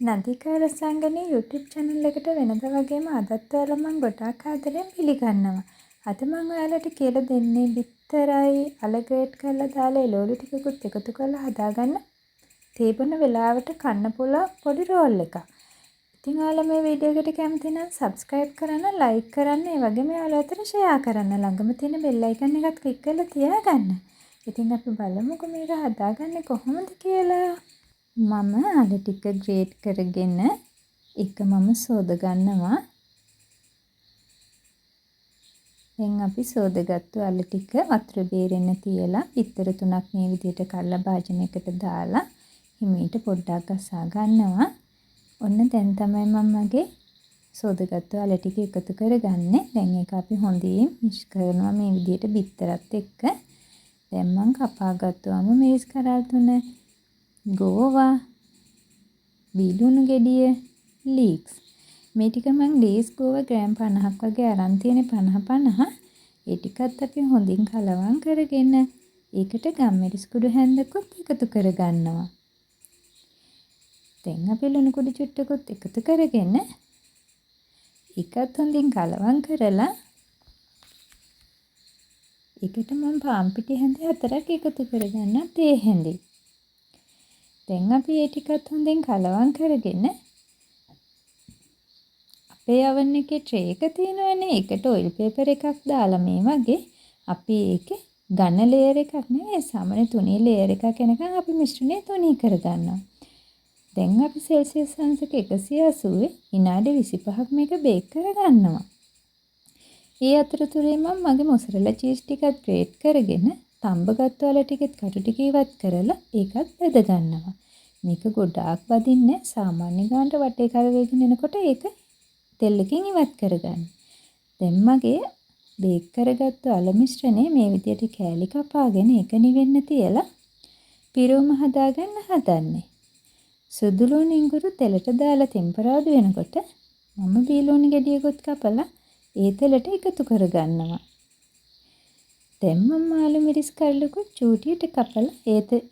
නදිකා රසාංගනේ YouTube channel එකට වෙනද වගේම අදත් ඔයාලා මං ගොඩාක් ආදරෙන් පිළිගන්නවා. අද මං ඔයාලට කියලා දෙන්නේ බිත්තරයි අල ග්‍රේට් කරලා දාලා එළවලු ටිකකුත් එකතු කරලා හදාගන්න තේ බොන වෙලාවට කන්න පුළුවන් පොඩි රෝල් එකක්. ඉතින් ඔයාලා මේ වීඩියෝ එකට කැමති නම් සබ්ස්ක්‍රයිබ් කරන්න, ලයික් කරන්න, ඒ වගේම යාළුවෝ අතර ෂෙයා කරන්න. ළඟම තියෙන බෙල් අයිකන් එකත් ක්ලික් කරලා තියාගන්න. ඉතින් අපි බලමුකෝ මේක හදාගන්නේ කොහොමද කියලා. මම අල ටික ග්‍රේට් කරගෙන ඒක මම සෝද ගන්නවා. දැන් අපි සෝදගත්තු අල ටික වතුර බේරෙන්න තියලා බිත්තර තුනක් මේ විදිහට කඩලා භාජනයකට දාලා හිමීට පොඩ්ඩක් ගසා ගන්නවා. ඔන්න දැන් තමයි මම මගේ සෝදගත්තු අල ටික එකතු කරගන්නේ. දැන් ඒක අපි හොඳින් මික්ස් කරනවා මේ විදිහට බිත්තරත් එක්ක. දැන් මං කපාගත්තු අමු මිරිස් කරල් තුන, ගෝවා, බීලුණු ගෙඩිය, ලීක්ස්. මේ ටික මං ලීක්ස් ගෝවා ග්‍රෑම් 50ක් වගේ අරන් තියෙන්නේ 50 50. ඒ ටිකත් අපි හොඳින් කලවම් කරගෙන ඒකට ගම්මිරිස් කුඩු හැන්දකුත් එකතු කරගන්නවා. දැන් අපි ලුණු කුඩු චුට්ටකුත් එකතු කරගෙන ඒකත් හොඳින් කලවම් කරලා ඒකට මං පාන් පිටි හැඳි 4ක් එකතු කරගන්නවා තේ හැඳි. දැන් අපි ඒ ටිකත් හොඳින් කලවම් කරගෙන අපේ අවන් එකේ ට්‍රේ එක තියෙනවනේ, ඒකට ඔයිල් පේපර් එකක් දාලා මේ වගේ අපි ඒකේ ඝන ලේයර් එකක් නෙවෙයි සාමාන්‍ය තුනී ලේයර් එකක් එනකන් අපි මිශ්‍රණය තුනී කරගන්නවා. දැන් අපි සෙල්සියස් අංශක 180 විනාඩි 25ක් මේක බේක් කරගන්නවා. ඒ අතරතුරේ මම මගේ මොසරෙලා චීස් ටිකත් ග්‍රේට් කරගෙන තම්බගත්තු අල ටිකෙත් කටු ටික ඉවත් කරලා ඒකත් බෙද ගන්නවා. මේක ගොඩාක් බදින්නේ සාමාන්‍ය ගානට වටේ කරවගෙන එනකොට ඒක තෙල් එකෙන් ඉවත් කරගන්න. දැන් මගේ බේක් කරගත්තු අල මිශ්‍රණය මේ විදියට කෑලි කපාගෙන ඒක නිවෙන්න තියලා පිරවුම හදාගන්න හදන්නේ. සුදු ලුණු ඉඟුරු තෙලට දාලා තෙම්පරාදු වෙනකොට මම බීලුණු ගෙඩියකුත් කපලා ඒ තෙලට එකතු කරගන්නවා. දැන් මම මාළු මිරිස් කරලකුත් චූටියට කපලා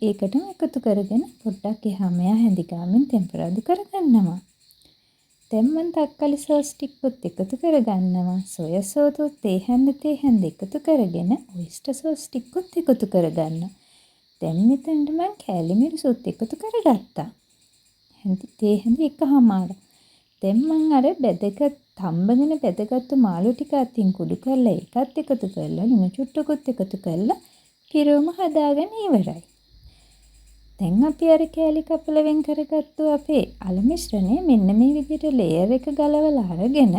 ඒකටම එකතු කරගෙන පොඩ්ඩක් එහා මෙහා හැඳි ගාමින් තෙම්පරාදු කරගන්නවා. දැන් මං තක්කාලි සෝස් ටිකකුත් එකතු කරගන්නවා. සොයා සෝසුත් තේ හැන්ද තේ හැන්ද එකතු කරගෙන ඔයිස්ටර් සෝස් ටිකකුත් එකතු කරගන්නවා. දැන් මෙතනට මං කෑලි මිරිසුත් එකතු කරගත්තා. තේ හැඳි එකහමාර. දැන් මං අර බැදගත් තම්බගෙන බැදගත්තු මාළු ටික අතින් කුඩු කරලා ඒකත් එකතු කරලා ලුණු චුට්ටකුත් එකතු කරලා පිරවුම හදාගෙන ඉවරයි. දැන් අපි අර කෑලි කපලා වෙන් කරගත්තු අපේ අල මිශ්‍රණය මෙන්න මේ විදිහට ලේයර් එක ගලවලා අරගෙන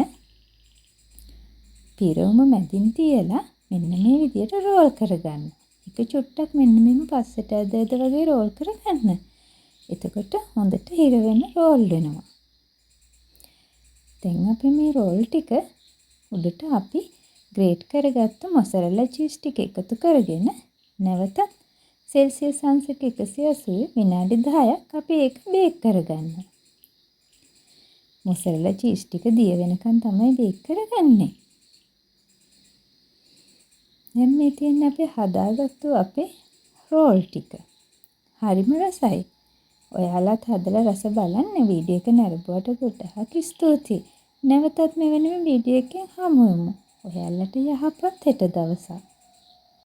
පිරවුම මැදින් තියලා මෙන්න මේ විදිහට රෝල් කරගන්න. එක චුට්ටක් මෙන්න මෙහෙම පස්සට ඇද ඇද වගේ රෝල් කරගන්න. එතකොට හොඳට හිර වෙන රෝල් වෙනවා. දැන් අපි මේ රෝල් ටික උඩට අපි ග්‍රේට් කරගත්ත මොසරෙලා චීස් ටික එකතු කරගෙන නැවතත් සෙල්සියස් අංශක 180 විනාඩි 10ක් අපි ඒක බේක් කරගන්නවා. මොසරෙලා චීස් ටික දිය වෙනකන් තමයි බේක් කරගන්නේ. දැන් මේ තියෙන්නේ අපි හදාගත්තු අපේ රෝල් ටික. හරිම රසයි. ඔයාලත් හදලා රස බලන්න. වීඩියෝ එක නැරඹුවට ගොඩාක් ස්තුතියි. නැවතත් මෙවැනිම වීඩියෝ එකකින් හමු වෙමු. ඔයාලට යහපත් හෙට දවසක්.